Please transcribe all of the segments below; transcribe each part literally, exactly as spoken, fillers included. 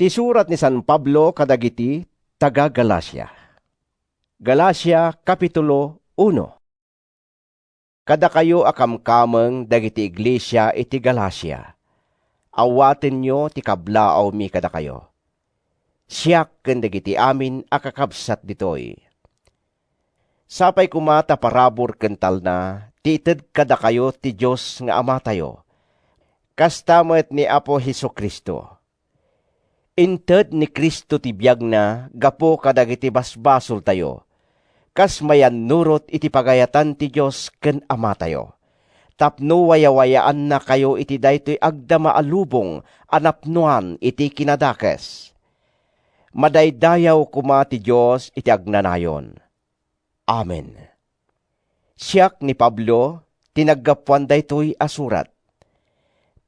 Ti surat ni San Pablo kadagiti taga-Galacia. Galacia, Kapitulo uno. Kadakayo a kamkameng dagiti iglesia iti Galacia, awatenyo ti kablaawmi kadakayo. Siak ken dagiti amin a kakabsat ditoy. Sapay koma ta parabur ken talna ti ited kadakayo ti Dios nga Amatayo, kasta met ni Apo Jesu-Cristo. Inted ni Cristo ti biagna gapu kadagiti basbasoltayo, kas mayannurot iti pagayatan ti Dios ken Amatayo, tapno wayawayaannakayo iti daytoy agdama a lubong a napnoan iti kinadakes. Madaydayaw koma ti Dios iti agnanayon. Amen. Siak ni Pablo ti naggapuan daytoy a surat.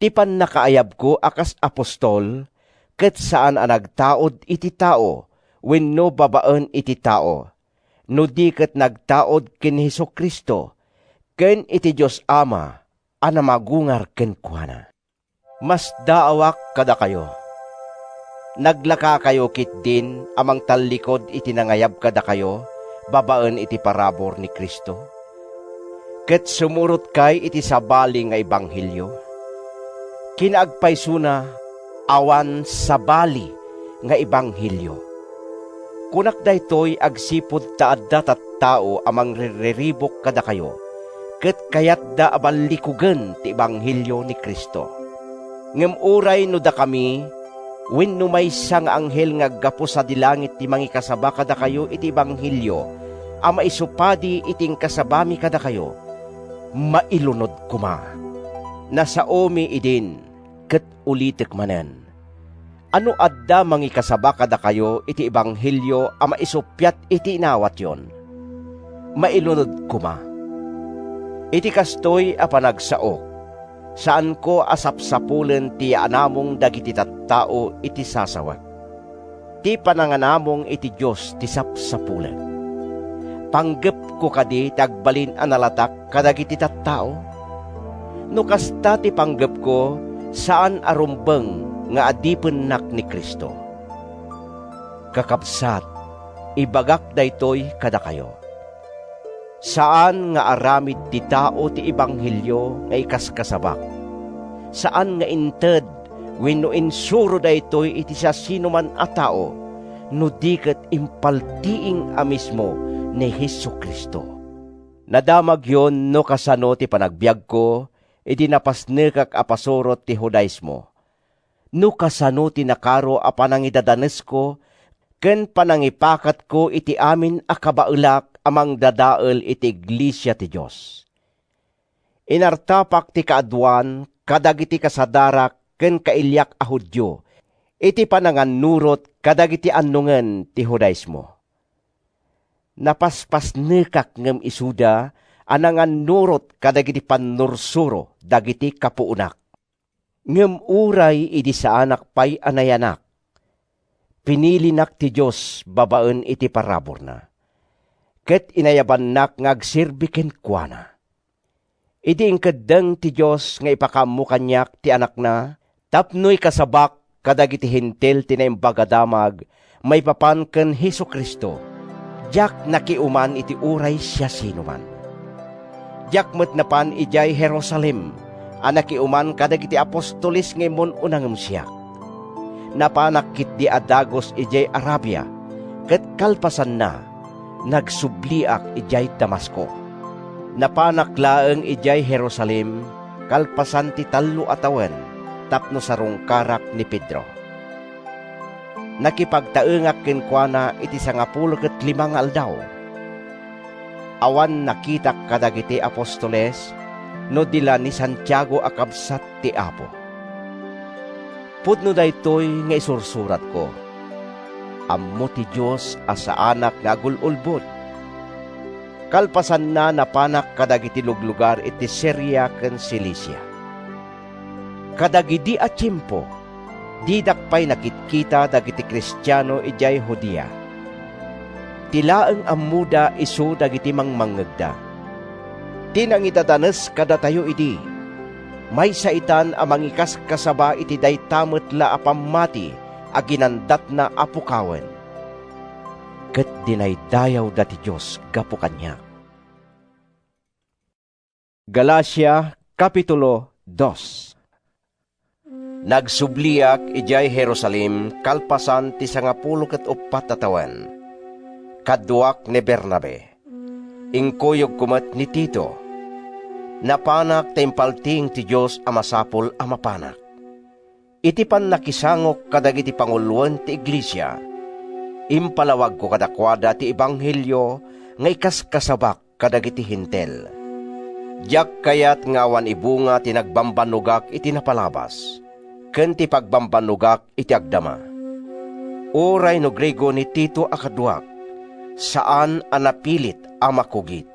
Ti pannakaayabko a kas apostol, ket saan a nagtaud iti tao wenno babaen iti tao, no di ket nagtaud ken Jesu-Cristo ken iti Dios Ama a namagungar kenkuana. Masdaawak kadakayo. Naglakakayo ketdin a mangtallikud iti nangayab kadakayo babaen iti parabur ni Cristo, ket sumurotkay iti sabali nga ebanghelio. Kinaagpaysona, awan sabali nga ebanghelio. Kunak daytoy agsipud ta adda tattao a mangrirriribuk kadakayo, ket kayatda a ballikugen ti ebanghelio ni Cristo. Ngem uray no dakami wenno maysa nga anghel nga aggapu sadi langit ti mangikasaba kadakayo iti ebanghelio a maisupadi iti inkasabami kadakayo, mailunod koma. Nasaomi idin ket ulitek manen. A no adda mangikasaba kadakayo iti ebanghelio a maisuppiat iti inawatyon, mailunod koma. Iti kastoy a panagsaok, saanko a sapsapulen ti yaanamong dagiti tattao iti sasawek. Ti pananganamong iti Dios ti sapsapulen. Panggepko kadi ti agbalin a nalatak kadagiti tattao? No kasta ti panggepko, saan a rumbeng nga adipennak ni Cristo. Kakabsat, ibagak daytoy kadakayo. Saan nga aramid ti tao ti ebanghelio nga ikaskasabak. Saan nga inted wenno insuro daytoy iti siasinoman a tao, no di ket impaltiing a mismo ni Jesu-Cristo. Nadamagyon no kasano ti panagbiagko idi napasnekak a pasurot ti Judaismo, no kasano ti nakaro a panangidadanesko ken panangipakatko iti amin a kabaelak a mangdadael iti iglesia ti Dios. Inartapak ti kaaduan kadagiti kasadarak ken kailiak a Judio iti panangannurot kadagiti annongen ti Judaismo. Napaspasnekak ngem isuda a nangannurot kadagiti pannursuro dagiti kapuonak. Ngem uray idi saanak pay a nayanak, pinilinak ti Dios babaen iti paraburna, ket inayabannak nga agserbi kenkuana. Idi inkeddeng ti Dios nga ipakaammo kaniak ti Anakna tapno ikasabak kadagiti Hentil ti Naimbag a Damag maipapan ken Jesu-Cristo, diak nakiuman iti uray siasinoman. Diak met napan idiay Jerusalem a nakiuman kadagiti apostoles nga immun-una ngem siak. Napanak ketdi a dagus idiay Arabia, ket kalpasanna, nagsubliak idiay Damasco. Napanak laeng idiay Jerusalem kalpasan ti tallo a tawen tapno sarungkarak ni Pedro. Nakipagtaengak kenkuana iti sangapulo ket lima nga aldaw. Awan nakitak kadagiti apostoles no di la ni Santiago a kabsat ti Apo. Pudno daytoy nga isursuratko. Ammo ti Dios a saanak nga agul-ulbod. Kalpasanna, napanak kadagiti luglugar iti Siria ken Cilicia. Kadagidi a tiempo, didak pay nakitkita dagiti Kristiano idiay Judea. Ti laeng ammoda isu dagiti mangmangngegda. Ti nangidadanes kadatayo idi, maysa itan a mangikaskasaba iti dayta met la a pammati a ginandatna a pukawen. Ket dinaydayawda ti Dios gapu kaniak. Galacia, Kapitulo dos. Nagsubliak idiay Jerusalem kalpasan ti sangapulo ket uppat a tawen. Kaduak ni Bernabe. Inkuyogko met ni Tito. Napanak ta impaltiing ti Dios a masapul a mapanak. Iti pannakisangok kadagiti panguloen ti iglesia, impalawagko kadakuada ti ebanghelio nga ikaskasabak kadagiti Hentil. Diak kayat nga awan ibunga ti nagbambannogak iti napalabas, ken ti pagbambannogak iti agdama. Uray no Griego ni Tito a kaduak, saan a napilit a makugit.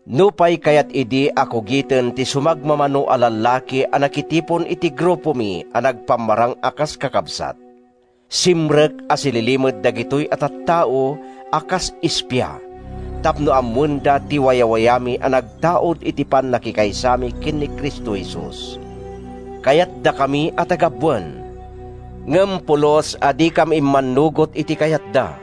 Nupay kayat idi a kugiten ti sumagmamano a lallaki a nakitipon iti grupomi a nagpammarang a kas kakabsat, simrek a sililimed dagitoy a tattao a kas espia tapno ammoenda ti wayawayami a nagtaud iti pannakikaysami ken ni Cristo Jesus. Kayatdakami a tagabuen, ngem pulos a dikam immannugot iti kayatda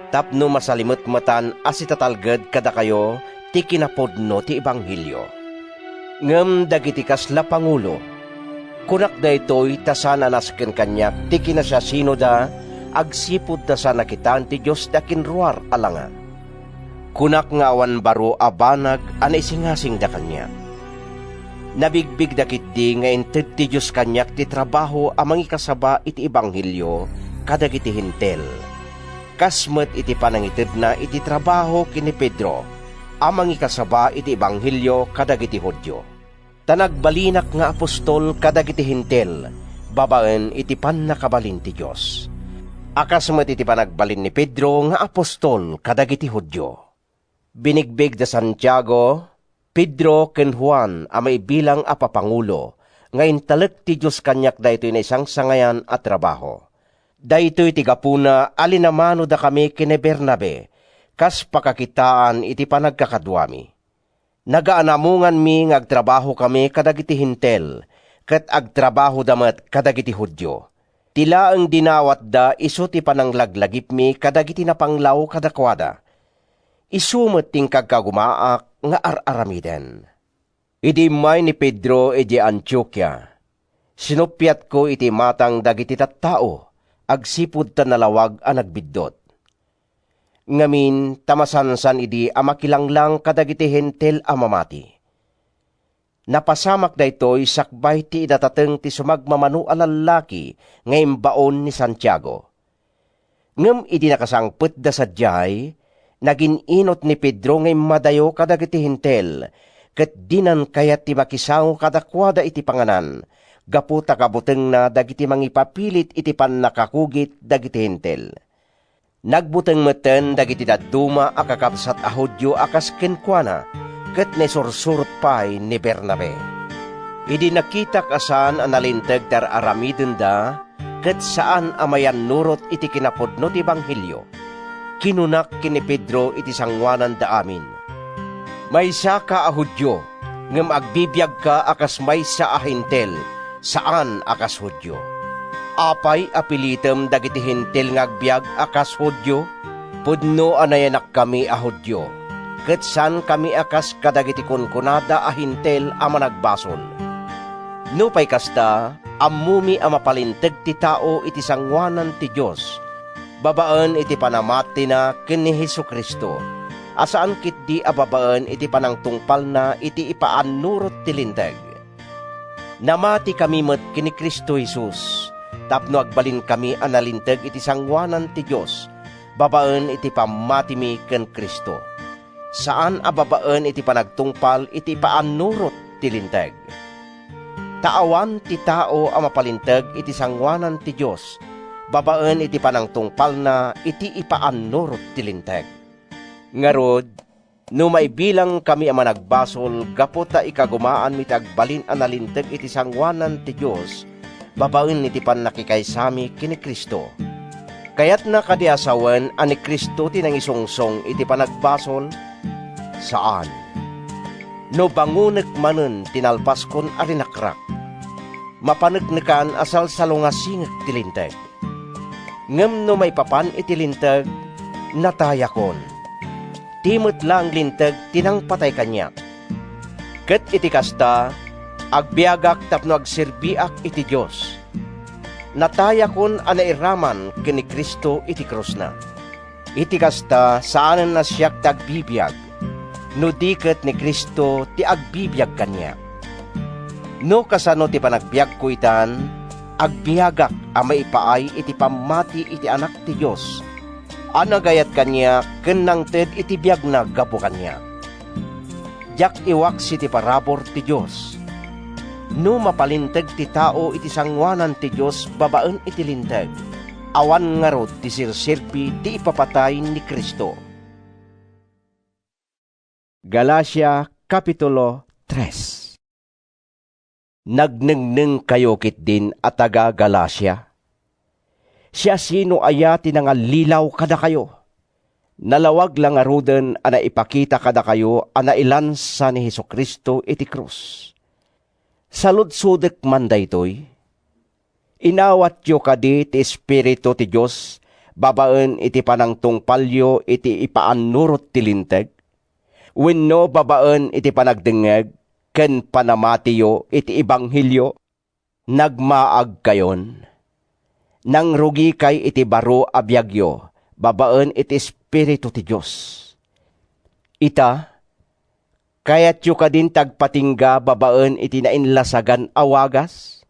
tapno masalimetmetan a sitatalged kadakayo ti kinapudno ti ebanghelio. Ngem dagiti kasla pangulo, kunak daytoy ta saan a nasken kaniak ti kinasiasinoda agsipud ta saan a kitaen ti Dios ti akinruar a langa. Kunak nga awan baro a banag a naisingasingda kaniak. Nabigbigda ketdi nga inted ti Dios kaniak ti trabaho a mangikasaba iti ebanghelio kadagiti Hentil, kas met iti panangitedna iti trabaho ken ni Pedro a mangikasaba iti ebanghelio kadagiti Judio. Ta nagbalinak nga apostol kadagiti Hentil babaen iti pannakabalin ti Dios, a kas met iti panagbalin ni Pedro nga apostol kadagiti Judio. Binigbig da Santiago, Pedro, ken Juan a maibilang a papangulo nga intalek ti Dios kaniak daytoy naisangsangayan a trabaho. Daytoy ti gapuna a linamanodakami ken ni Bernabe kas pakakitaan iti panagkakaduami. Nagaanamonganmi nga agtrabahokami kadagiti Hentil, ket agtrabahoda met kadagiti Judio. Ti laeng dinawatda isu ti pananglaglagipmi kadagiti napanglaw kadakuada. Isu met ti inkagkagumaak nga ar-aramiden. Idi immay ni Pedro idiay Antiokia, sinuppiatko iti imatang dagiti tattao agsipud ta nalawag a nagbiddut. Ngamin, ta masansan idi a makilanglang kadagiti Hentil a mamati. Napasamak daytoy sakbay ti idatateng ti sumagmamano a lallaki nga imbaon ni Santiago. Ngem idi nakasangpetda sadiay, nagin-inut ni Pedro nga immadayo kadagiti Hentil, ket dinan kayat ti makisango kadakuada iti panganan, gapu ta kabutengna dagiti mangipapilit iti pannakakugit dagiti Hentil. Nagbuteng metten dagiti dadduma a kakabsat a Judio a kas kenkuana, ket naisursurot pay ni Bernabe. Idi nakitak a saan a nalinteg ti ar-aramidenda, ket saan a mayannurot iti kinapudno ti ebanghelio, kinunak ken ni Pedro iti sangoananda amin, "Maysaka a Judio, ngem agbibiagka a kas maysa a Hentil, saan a kas Judio. Apay a pilitem dagiti Hentil nga agbiag a kas Judio? Pudno a nayanakkami a Judio, ket saankami a kas kadagiti kunkunada a Hentil a managbasol. Nupay kasta, ammomi a mapalinteg ti tao iti sangoanan ti Dios, babaen iti panamatina ken ni Jesu-Cristo, a saan ketdi a babaen iti panangtungpalna iti ipaannurot ti Linteg. Namatikami met ken ni Cristo Jesus tapno agbalinkami a nalinteg iti sangoanan ti Dios babaen iti pammatimi ken Cristo, saan a babaen iti panagtungpal iti ipaannurot ti Linteg. Ta awan ti tao a mapalinteg iti sangoanan ti Dios babaen iti panangtungpalna iti ipaannurot ti Linteg. Ngarud, no maibilangkami a managbasol gapu ta ikagumaanmi ti agbalin a nalinteg iti sangoanan ti Dios babaen iti pannakikaysami ken ni Cristo, kayatna kadi a sawen a ni Cristo ti nangisungsong iti panagbasol? Saan! No bangonek manen ti nalpaskon a rinakrak, mapaneknekan a salsalungasingek ti Linteg. Ngem no maipapan iti Linteg, natayakon. Ti met laeng Linteg ti nangpatay kaniak. Ket iti kasta, agbiagak tapno agserbiak iti Dios. Natayakon a nairaman ken ni Cristo iti krusna. Iti kasta, saanen a siak ti agbibiag, no di ket ni Cristo ti agbibiag kaniak. No kasano ti panagbiagko itan, agbiagak a maipaay iti pammati iti Anak ti Dios a nagayat kaniak ken nangted iti biagna gapu kaniak. Diak iwaksi ti parabur ti Dios. No mapalinteg ti tao iti sangoanan ti Dios babaen iti Linteg, awan ngarud ti serserbi ti ipapatay ni Cristo. Galacia, Kapitulo tres. Nagnengnengkayo ketdin a taga-Galacia? Siasino aya ti nangallilaw kadakayo? Nalawag la ngaruden a naipakita kadakayo a nailansa ni Jesu-Cristo iti krus. Saludsodek man daytoy: Inawatyo kadi ti Espiritu ti Dios babaen iti panangtungpalyo iti ipaannurot ti Linteg, wenno babaen iti panagdengngeg ken panamatiyo iti ebanghelio? Nagmaagkayon. Nangrugikay iti baro a biagyo babaen iti Espiritu ti Dios. Ita, kayatyo kadin ti agpatingga babaen iti nainlasagan a wagas?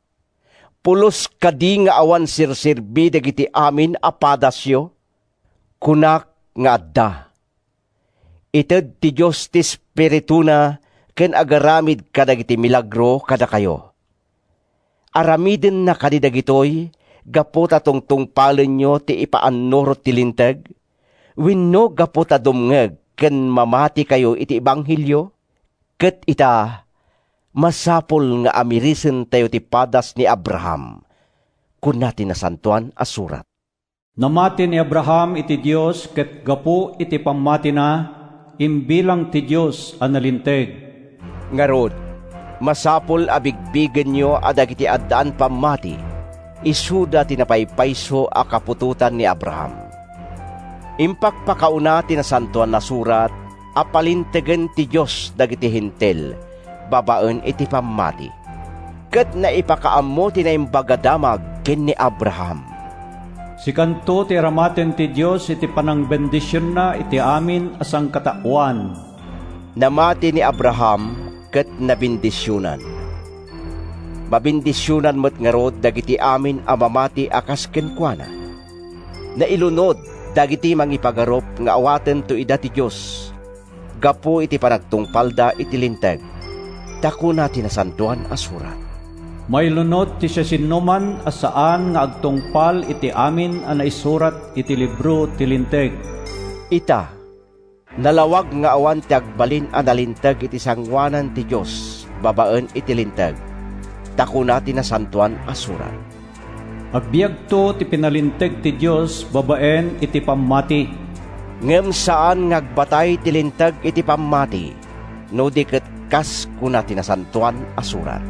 Pulos kadi nga awan serserbi dagiti amin a padasyo? Kunak nga adda. Ited ti Dios ti Espirituna ken agaramid kadagiti milagro kadakayo. Aramidenna kadi dagitoy gapu ta tungtungpalenyo ti ipaannurot ti Linteg, wenno gapu ta dumngeg ken mamatikayo iti ebanghelio? Ket ita, masapul nga amirisentayo ti padas ni Abraham, kuna ti Nasantoan a Surat. Namati ni Abraham iti Dios, ket gapu iti pammatina, imbilang ti Dios a nalinteg. Ngarud, masapul a bigbigenyo a dagiti addaan pammati, isuda ti napaypayso a kaputotan ni Abraham. Impakpakauna ti Nasantoan a Surat a palintegen ti Dios dagiti Hentil babaen iti pammati, ket naipakaammo ti Naimbag a Damag ken ni Abraham. Sikanto ti aramaten ti Dios iti panangbendisionna iti amin a sangkataoan. Namati ni Abraham ket nabendisionan. Mabendisionan met ngarud dagiti amin a mamati a kas kenkuana. Nailunod dagiti mangipagarup nga awatento ida ti Dios gapu iti panagtungpalda iti Linteg. Ta kuna ti Nasantoan a Surat, "Mailunod ti siasinoman a saan nga agtungpal iti amin a naisurat iti libro ti Linteg." Ita, nalawag nga awan ti agbalin a nalinteg iti sangoanan ti Dios babaen iti Linteg. Ta kuna ti Nasantoan a Surat, "Agbiagto ti pinalinteg ti Dios babaen iti pammati." Ngem saan nga agbatay ti Linteg iti pammati, no di ket kas kuna ti Nasantoan a Surat,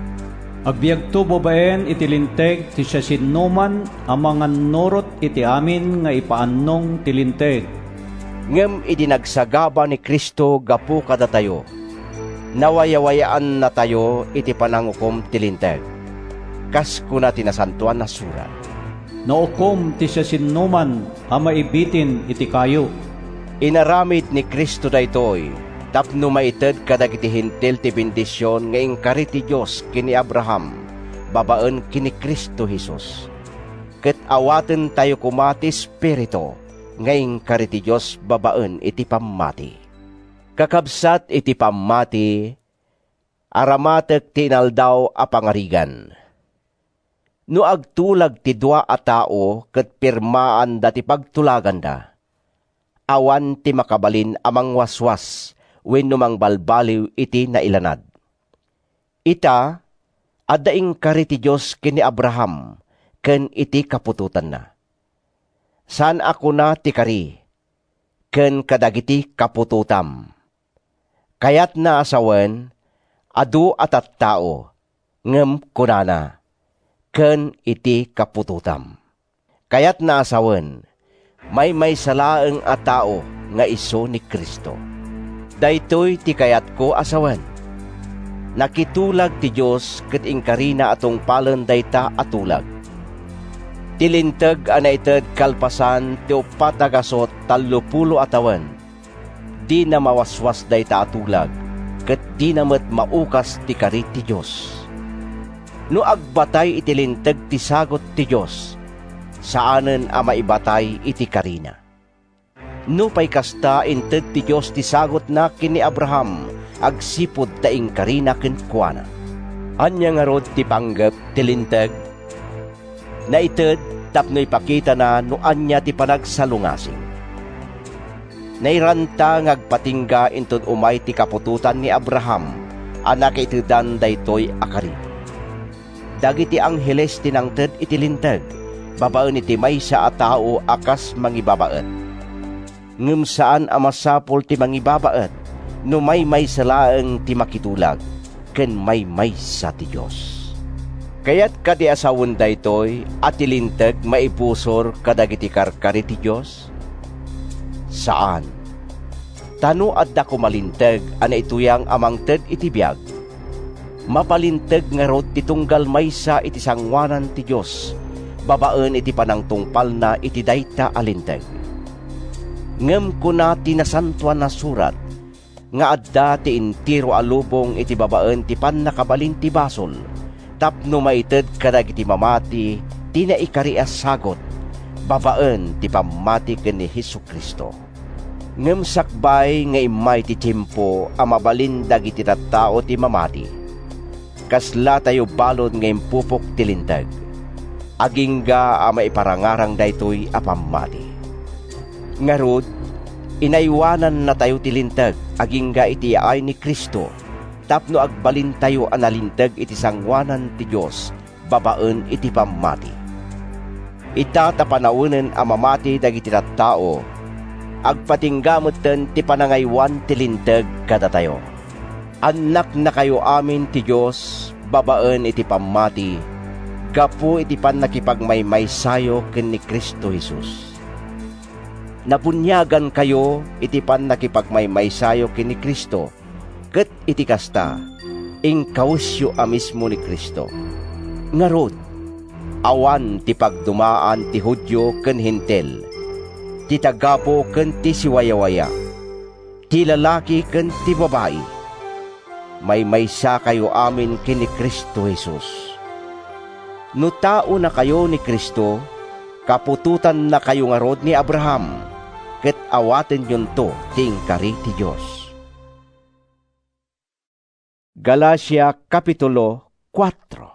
"Agbiagto babaen iti Linteg ti siasinoman a mangannurot iti amin nga ipaannong ti Linteg." Ngem idi nagsagaba ni Cristo gapu kadatayo, nawayawayaannatayo iti panangukom ti Linteg. Kas kuna ti Nasantoan a Surat, "Naukom ti siasinoman a maibitin iti kayo." Inaramid ni Cristo daytoy tapno maited kadagiti Hentil ti bendision nga inkari ti Dios ken ni Abraham babaen ken ni Cristo Jesus. Ket awatentayo koma ti Espiritu nga inkari ti Dios babaen iti pammati. Kakabsat iti pammati, aramatek ti inaldaw a pangarigan. No agtulag ti dua a tao ket pirmaanda ti pagtulaganda, awan ti makabalin a mangwaswas wenno mangbalbaliw iti nailanad. Ita, adda inkari ti Dios ken ni Abraham ken iti kaputotanna. Saan a kuna ti kari, "ken kadagiti kaputotam." Kayatna a sawen, adu a tattao, ngem kunana, "ken iti kaputotam." Kayatna a sawen, maymaysa laeng a tao nga isu ni Cristo. Daytoy ti kayatko a sawen: nakitulag ti Dios ket inkarina a tungpalen dayta a tulag. Ti Linteg a naited kalpasan ti uppat a gasut tallopulo a tawen, dina mawaswas dayta a tulag, ket dina met maukas ti kari ti Dios. No agbatay iti Linteg ti sagut ti Dios, saanen a maibatay iti karina. Nupay kasta, inted ti Dios ti sagutna ken ni Abraham agsipud ta inkarina kenkuana. Ania ngarud ti panggep ti Linteg? Naited tapno ipakitana no ania ti panagsalungasing. Nairanta nga agpatingga inton umay ti kaputotan ni Abraham a nakaitedan daytoy a kari. Dagiti angheles ti nangted iti Linteg babaen iti maysa a tao a kas mangibabaet. Ngem saan a masapul ti mangibabaet no maymaysa laeng ti makitulag ken maymaysa ti Dios. Kayat kadi a sawen daytoy a ti Linteg maibusor kadagiti karkari ti Dios? Saan! Ta no adda koma Linteg a naituyang a mangted iti biag, mapalinteg ngarud ti tunggal maysa iti sangoanan ti Dios babaen iti panangtungpalna iti dayta a Linteg. Ngem kuna ti Nasantoan a Surat nga adda ti entero a lubong iti babaen ti pannakabalin ti basol tapno maited kadagiti mamati ti naikari a sagut babaen ti pammati ken ni Jesu-Cristo. Ngem sakbay nga immay ti tiempo a mabalin dagiti tattao ti mamati, kaslatayo balud nga impupok ti Linteg, agingga a maiparangarang daytoy a pammati. Ngarud, inaywanannatayo ti Linteg agingga iti yaay ni Cristo tapno agbalintayo a nalinteg iti sangoanan ti Dios babaen iti pammati. Ita ta panawenen a mamati dagiti tattao, agpatingga metten ti panangaywan ti Linteg kadatayo. Annaknakayo amin ti Dios babaen iti pammati gapu iti pannakipagmaymaysayo ken ni Cristo Jesus. Nabuniagankayo iti pannakipagmaymaysayo ken ni Cristo, ket iti kasta, inkawesyo a mismo ni Cristo. Ngarud, awan ti pagdumaan ti Judio ken Hentil, ti tagabu ken ti siwayawaya, ti lalaki ken ti babai. Maymaysakayo amin ken ni Cristo Jesus. No taonakayo ni Cristo, kaputotannakayo ngarud ni Abraham, ket awatenyonto ti inkari ti Dios. Galacia Kapitulo kuatro.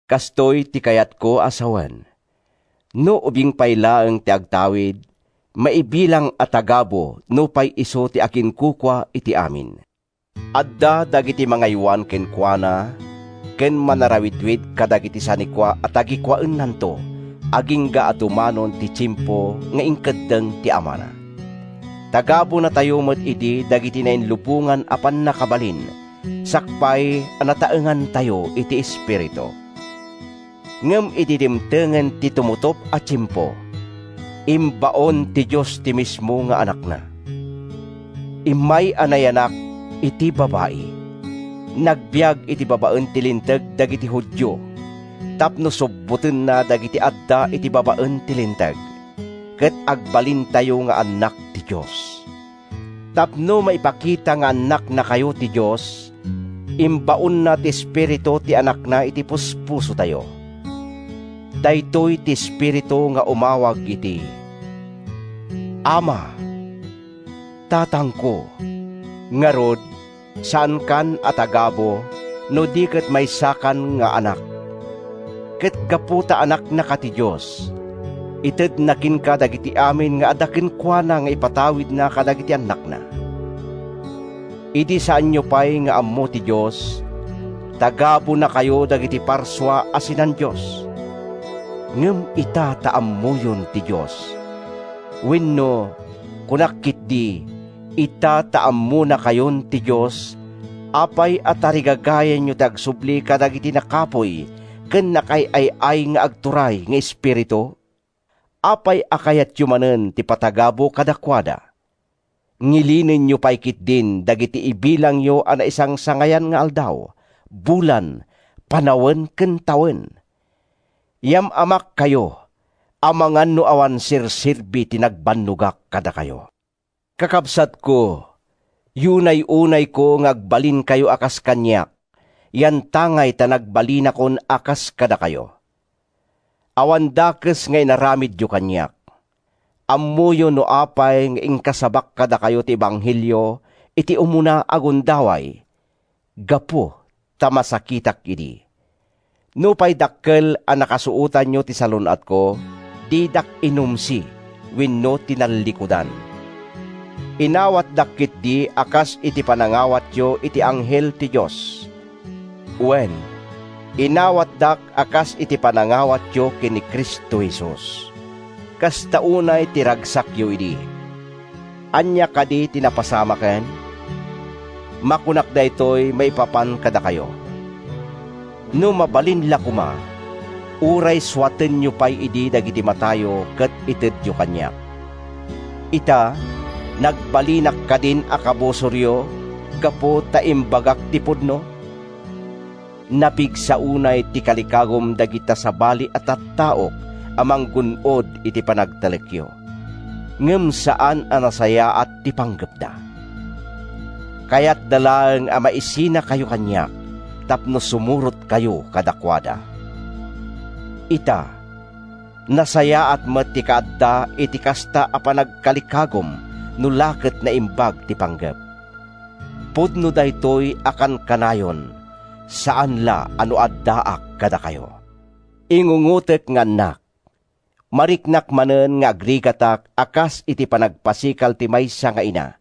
Kastoy ti kayatko a sawen: no ubing pay laeng ti agtawid, maibilang a tagabu nupay isu ti akinkukua iti amin. Adda dagiti mangaywan kenkuana ken manarawidwid kadagiti sanikua a tagikuaennanto, agingga a dumanon ti tiempo nga inkeddeng ti Amana. Tagabunatayo met idi dagiti nainlubongan a pannakabalin, sakbay a nataengantayo iti Espiritu. Ngem idi dimtengen ti tumutop a tiempo, imbaon ti Dios ti mismo nga Anakna. Immay a nayanak iti babai, nagbiag iti babaen ti Linteg dagiti Judio tapno subbotenna dagiti adda iti babaen ti Linteg, ket agbalintayo nga annak ti Dios. Tapno maipakita nga annaknakayo ti Dios, imbaonna ti Espiritu ti Anakna iti puspusotayo. Daytoy ti Espiritu nga umawag iti, "Ama, Tatangko." Ngarud, saankan a tagabu no di ket maysakan nga anak. Ket gapu ta anaknaka ti Dios, itedna kenka dagiti amin nga adda kenkuana nga ipatawidna kadagiti annakna. Idi saanyo pay nga ammo ti Dios, tagabunakayo dagiti parsua a sinan-Dios. Ngem ita ta ammoyon ti Dios. Wenno, kunak ketdi, ita ta ammonakayon ti Dios, apay a tarigagayanyo ti agsubli kadagiti nakapuy ken nakaay-ay-ay nga agturay nga espiritu? Apay a kayatyo manen ti patagabo kadakuada? Ngilinenyo pay ketdin dagiti ibilangyo a naisangsangayan nga aldaw, bulan, panawen ken tawen. Yam-amakkayo, amangan no awan serserbi ti nagbannogak kadakayo. Kakabsatko, yunay-unayko nga agbalinkayo a kas kaniak, yantangay ta nagbalinakon a kas kadakayo. Awan dakes nga inaramidyo kaniak. Ammoyo no apay nga inkasabak kadakayo ti ebanghelio iti umuna a gundaway, gapu ta masakitak idi. Nupay dakkel a nakasuotanyo ti salun-atko, didak inumsi wenno tinallikudan. Inawatdak ketdi a kas iti panangawatyo iti anghel ti Dios. Wen, inawatdak a kas iti panangawatyo ken ni Cristo Jesus. Kasta unay ti ragsakyo idi. Ania kadi ti napasamaken? Makunak daytoy maipapan kadakayo. No mabalin la koma, uray suatenyo pay idi dagiti matayo ket itedyo kaniak. Ita, nagbalinak kadin a kabusoryo gapu ta imbagak ti pudno? Napigsa unay ti kalikagum dagita sabali a tattaok a manggun-od iti panagtalekyo, ngem saan a nasayaat ti panggepda. Kayatda laeng a maisinakayo kaniak tapno sumurotkayo kadakuada. Ita, nasayaat met ti kaadda iti kasta a panagkalikagum no la ket naimbag ti panggep. Pudno daytoy a kankanayon, saan la a no addaak kadakayo. Ingungotek nga annak, mariknak manen nga agrigatak a kas iti panagpasikal ti maysa nga ina,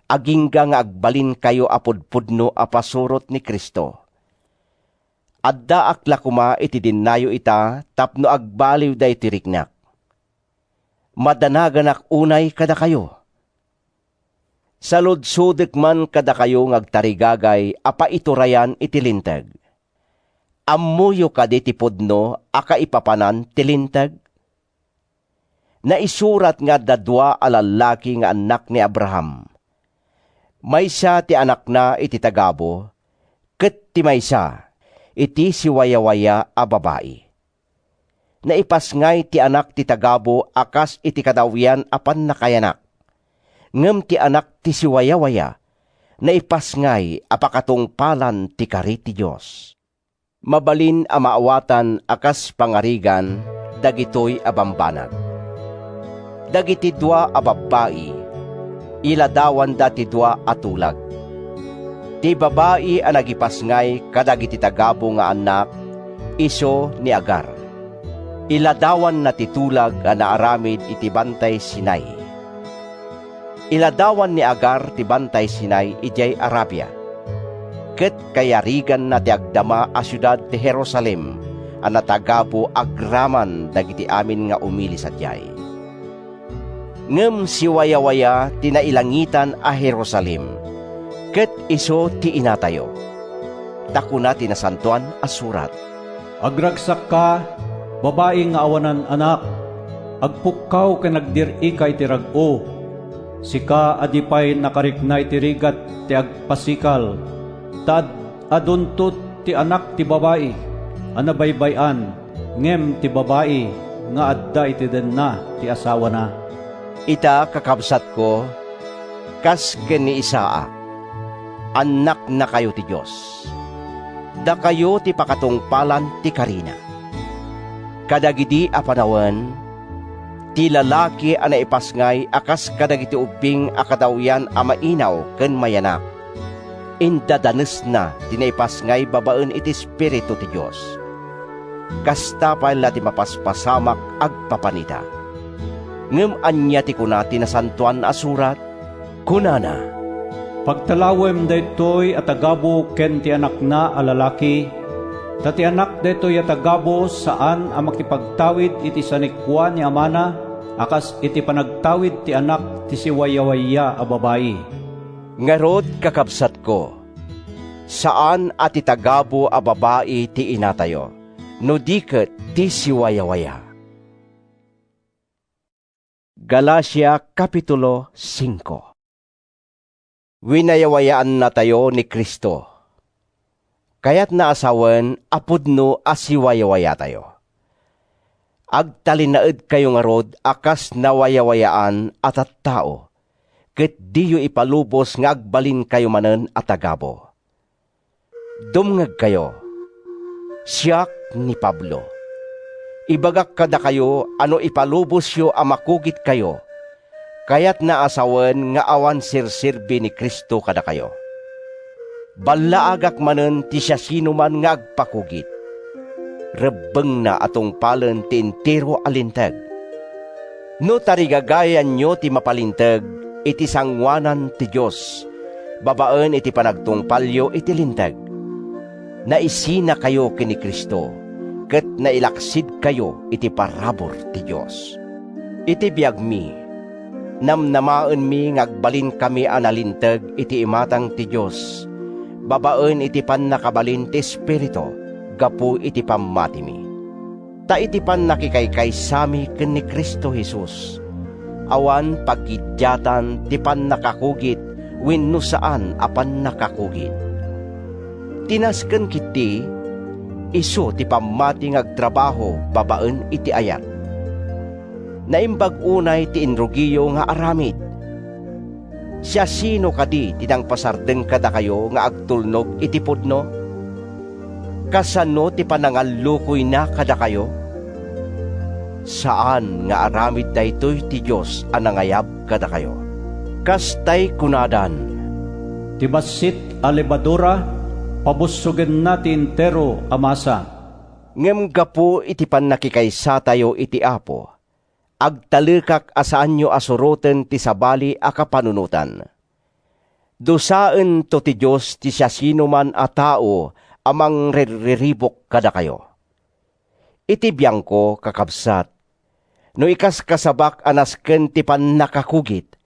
agingga nga agbalinkayo a pudpudno a pasurot ni Cristo. Addaak la koma iti dennayo ita tapno agbaliw daytoy riknak. Madanaganak unay kadakayo. Saludsodek man kadakayo nga agtarigagay a paiturayan iti Linteg. Ammoyo kadi ti pudno a kaipapanan ti Linteg? Naisurat nga adda dua a lallaki nga annak ni Abraham. Maysa ti anakna iti tagabu, ket ti maysa iti siwayawaya a babai. Naipasngay ti anak ti tagabu a kas iti kadawyan a pannakayanak, ngem ti anak ti siwayawaya, naipasngay a pakatungpalan ti kari ti Dios. Mabalin a maawatan a kas pangarigan dagitoy a bambanag. Dagiti dua a babbai, iladawanda ti dua a tulag. Ti babai a nagipasngay kadagiti tagabu nga annak, isu ni Agar. Iladawanna ti tulag a naaramid iti Bantay Sinai. Iladawan ni Agar ti Bantay Sinai idiay Arabia, ket kayariganna ti agdama a siudad ti Jerusalem a natagabu agraman dagiti amin nga umili sadiay. Ngem siwayawaya ti nailangitan a Jerusalem, ket isu ti inatayo. Ta kuna ti Nasantoan a Surat, "Agragsakka, babai nga awanan anak, agpukkaw ken agdir-ika iti rag-o, sika a di pay nakarikna iti rigat ti agpasikal, ta ad-, adunto ti anak ti babai a nabaybay-an, ngem ti babai nga adda iti denna ti asawana." Ita, kakabsatko, kas ken ni Isaac, annaknakayo ti Dios. Dakayo ti pakatungpalan ti karina. Kadagidi a panawen, ti lalaki a naipasngay a kas kadagiti ubbing a kadawyan a mainaw ken mayanak, indadanesna ti naipasngay babaen iti Espiritu ti Dios. Kasta pay la ti mapaspasamak agpapanita. Ngem ania ti kuna ti Nasantoan a Surat? Kunana, "Pagtalawem daytoy a tagabu ken ti anakna a lalaki, ta ti anak daytoy a tagabu saan a makipagtawid iti sanikua ni amana a kas iti panagtawid ti anak ti siwayawaya a babai." Ngarud, kakabsatko, saan a ti tagabu a babai ti inatayo, no di ket ti siwayawaya. Galacia, Kapitulo singko. Winayawayaannatayo ni Cristo. Kayatna a sawen a pudno a siwayawayatayo. Agtalinaedkayo ngarud a kas nawayawayaan a tattao, ket diyo ipalubos nga agbalinkayo manen a tagabu. Dumngegkayo. Siak ni Pablo. Ibagak kadakayo a no ipalubosyo a makugitkayo, kayatna a sawen nga awan serserbi ni Cristo kadakayo. Ballaagak manen ti siasinoman nga agpakugit. Rebbengna a tungpalen ti entero a Linteg. No tarigagayanyo ti mapalinteg iti sangoanan ti Dios babaen iti panagtungpalyo iti Linteg, naisinakayo ken ni Cristo ket nailaksidkayo iti parabur ti Dios. Iti biagmi, namnamaenmi nga agbalinkami a nalinteg iti imatang ti Dios babaen iti pannakabalin ti Espiritu gapu iti pammatimi. Ta iti pannakikaysami ken ni Cristo Jesus, awan pagidiatan ti pannakakugit wenno saan a pannakakugit. Ti nasken ketdi, isu ti pammati nga agtrabaho babaen iti ayat. Naimbag unay ti inrugiyo nga aramid. Siasino kadi ti nangpasardeng kadakayo nga agtulnog iti pudno? Kasano ti panangallukoyna kadakayo? Saan nga aramid daytoy ti Dios a nangayab kadakayo. Kastay kunadan, "Ti bassit a lebadura, pabussogenna ti entero a masa." Ngem gapu iti pannakikaysatayo iti Apo, agtalekak a saanyo a suroten ti sabali a kapanunotan. Dusaento ti Dios ti siasinoman a tao a mangrirriribuk kadakayo. Iti biangko, kakabsat, no ikaskasabak a nasken ti pannakakugit,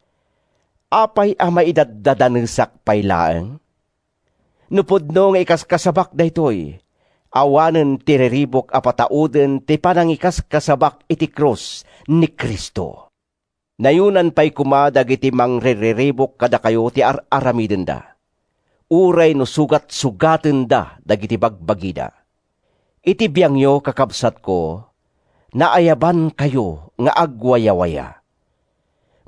apay a maidaddadanesak pay laeng? No pudno nga ikaskasabak daytoy, awanen ti riribuk a patauden ti panangikaskasabak iti krus ni Cristo. Nayonan pay koma dagiti mangrirriribuk kadakayo ti ar-aramidenda. Uray no sugat-sugatenda dagiti bagbagida. Iti biangyo, kakabsatko, naayabankayo nga agwayawaya.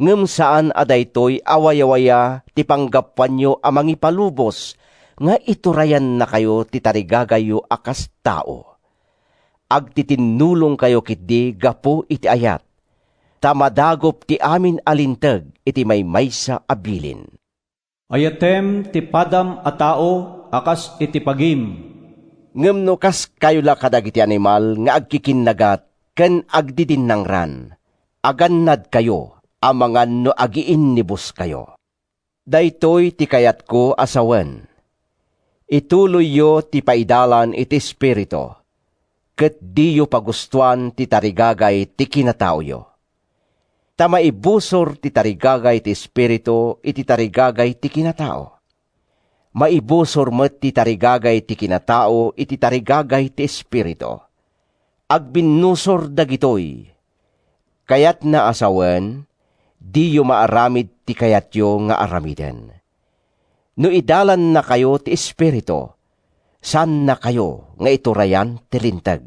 Ngem saan a daytoy a wayawaya ti panggapuanyo a mangipalubos nga iturayannakayo ti tarigagayyo a kas tao. Agtitinnulongkayo ketdi gapu iti ayat, ta madagop ti amin a linteg iti maymaysa a bilin. Ayatem ti padam a tao a kas iti pagim. Ngem no kaskayo la kadagiti animal nga agkikinnagat ken agdidinnangran, agannadkayo a mangan no agiinnibuskayo. Daytoy ti kayatko a sawen: ituloyyo ti paidalan iti Espiritu, ket diyo pagustoan ti tarigagay ti kinataoyo. Ta maibusor ti tarigagay ti Espiritu iti tarigagay ti kinatao. Maibusor met ti tarigagay ti kinatao iti tarigagay ti Espiritu. Agbinnusor dagitoy. Kayatna a sawen, diyo maaramid ti kayatyo nga aramiden. No idalannakayo ti Espiritu, saannakayo nga iturayan ti Linteg.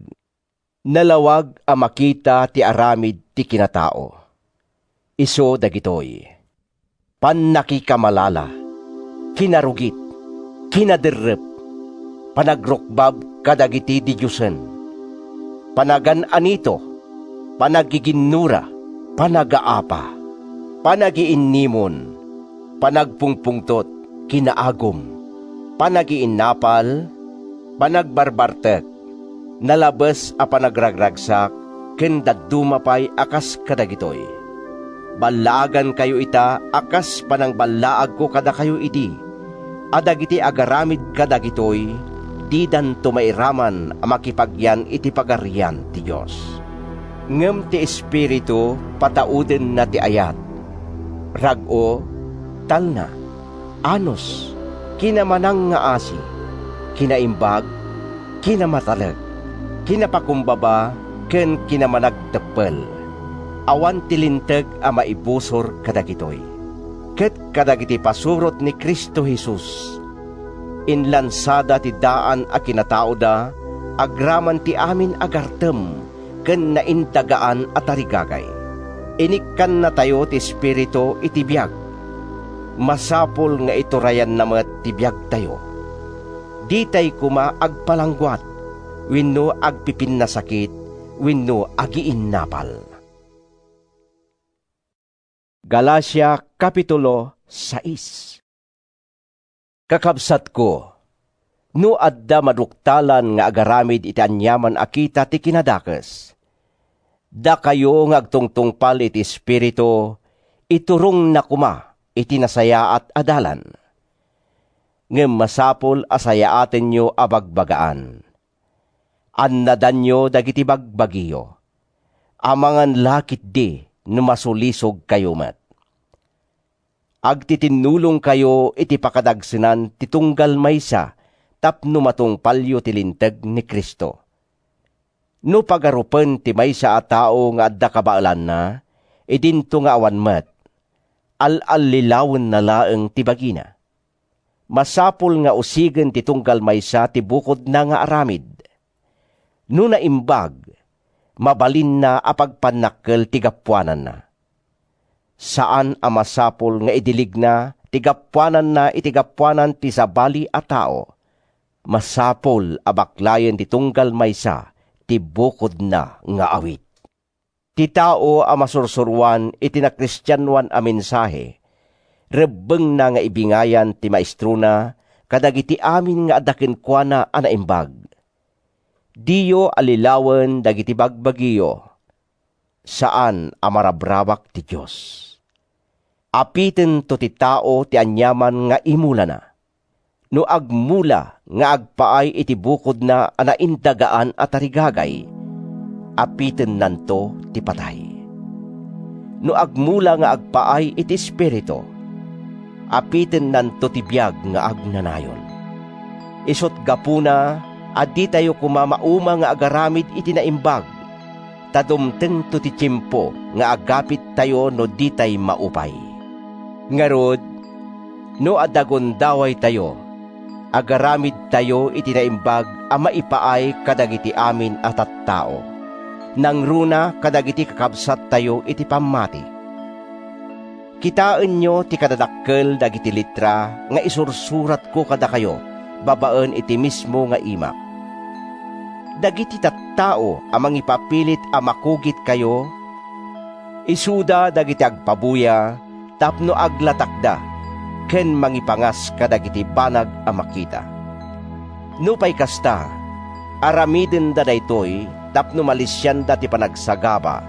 Nalawag a makita ti aramid ti kinatao. Isu dagitoy: pannakikamalala, kinarugit, kinaderrep, panagrukbab kadagiti didiosen, panagan-anito, panagiginnura, panagaapa, panagiinnimon, panagpungpungtot, kinaagum, panagiinnapal, panagbarbartek, nalabes a panagragragsak, ken dadduma pay a kas kadagitoy. Ballaagankayo ita a kas panangballaagko kadakayo idi, a dagiti agaramid kadagitoy, didanto mairaman a makipagyan iti Pagarian ti Dios. Ngem ti Espiritu pataudenna ti ayat, rag-o, talna, anus, kinamanangngaasi, kinaimbag, kinamatalek, kinapakumbaba ken kinamanagteppel. Awan ti linteg a maibusor kadagitoy. Ket kadagiti pasurot ni Cristo Jesus, inlansada ti daan a kinataoda agraman ti amin a gartem ken naindagaan a tarigagay. Inikkannatayo ti Espiritu iti biag. Masapul nga iturayanna met ti biagtayo. Ditay koma agpalangguat wenno agpipinnasakit wenno agiinnapal. Galacia, Kapitulo sais. Kakabsatko, no adda maduktalan nga agaramid iti aniaman a kita ti kinadakes, dakayo nga agtungtungpal iti Espiritu, iturongna koma iti nasayaat a dalan. Ngem masapul a sayaatenyo a bagbagaan. Annadanyo dagiti bagbagiyo. Amangan la ketdi no masulisogkayo met. Agtitinnulongkayo iti pakadagsenan ti tunggal maysa tapno matungpalyo ti linteg ni Cristo. No pagarupen ti maysa a tao nga adda kabaelanna, idinto nga awan met, al-allilawenna laeng ti bagina. Masapul nga usigen ti tunggal maysa ti bukodna nga aramid. No naimbag, mabalinna a pagpannakkel ti gapuananna. Saan a masapul nga idiligna ti gapuananna iti gapuanan ti sabali a tao. Masapul a baklayen ti tunggal maysa ti bukodna nga awit. Ti tao a masursuroan iti nakristianoan a mensahe, rebbengna nga ibingayan ti maestrona kadagiti amin nga adda kenkuana a naimbag. Diyo allilawen dagiti bagbagiyo. Saan a marabrabak ti Dios. Apitento ti tao ti aniaman nga imulana. No agmula nga agpaay iti bukodna a naindagaan a tarigagay, apitennanto ti patay. No agmula nga agpaay iti Espiritu, apitennanto ti biag nga agnanayon. Isut' gapuna a ditayo koma mauma nga agaramid iti naimbag, ta dumtengto ti tiempo nga agapittayo no ditay maupay. Ngarud, no adda gundawaytayo, agaramidtayo iti naimbag a maipaay kadagiti amin a tattao, nangruna kadagiti kakabsattayo iti pammati. Kitaenyo ti kadadakkel dagiti letra nga isursuratko kadakayo babaen iti mismo nga imak. Dagiti tattao a mangipapilit a makugitkayo, isuda dagiti agpabuya tapno aglatakda ken mangipangas kadagiti banag a makita. Nupay kasta, aramidenda daytoy tapno malisianda ti panagsagaba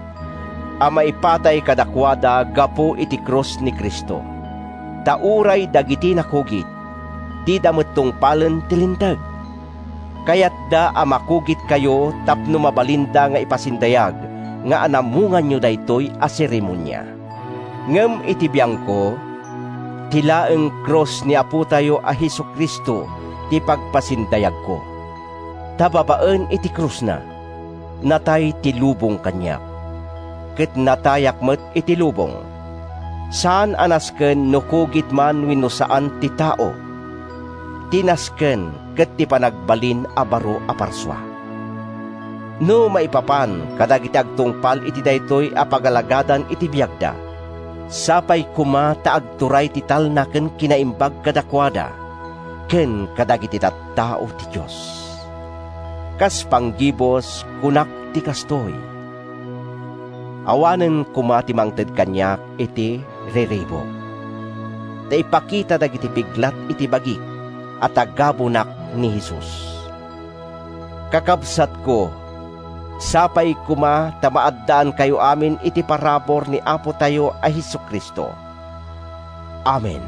a maipatay kadakuada gapu iti krus ni Cristo. Ta uray dagiti nakugit, dida met tungpalen ti linteg. Kayatda a makugitkayo tapno mabalinda nga ipasindayag nga anamunganyo daytoy a seremonia. Ngem iti biangko, ti laeng krus ni Apotayo a Jesu-Cristo ti pagpasindayagko. Ta babaen iti krusna, natay ti lubong kaniak, ket natayak met iti lubong. Saan a nasken no kugit man wenno saan ti tao. Ti nasken ket ti panagbalin a baro a parsua. No maipapan kadagiti agtungpal iti daytoy a pagalagadan iti biagda, sapay koma ta agturay ti talna ken kinaimbag kadakuada ken kadagiti tattao ti Dios. Kas panggibus, kunak ti kastoy: Awanen koma ti mangted kaniak iti riribuk, ta ipakita dagiti piglat iti bagik a tagabunak ni Jesus. Kakabsatko, sapay koma ta maaddaankayo amin iti parabur ni Apotayo a Jesu-Cristo. Amen.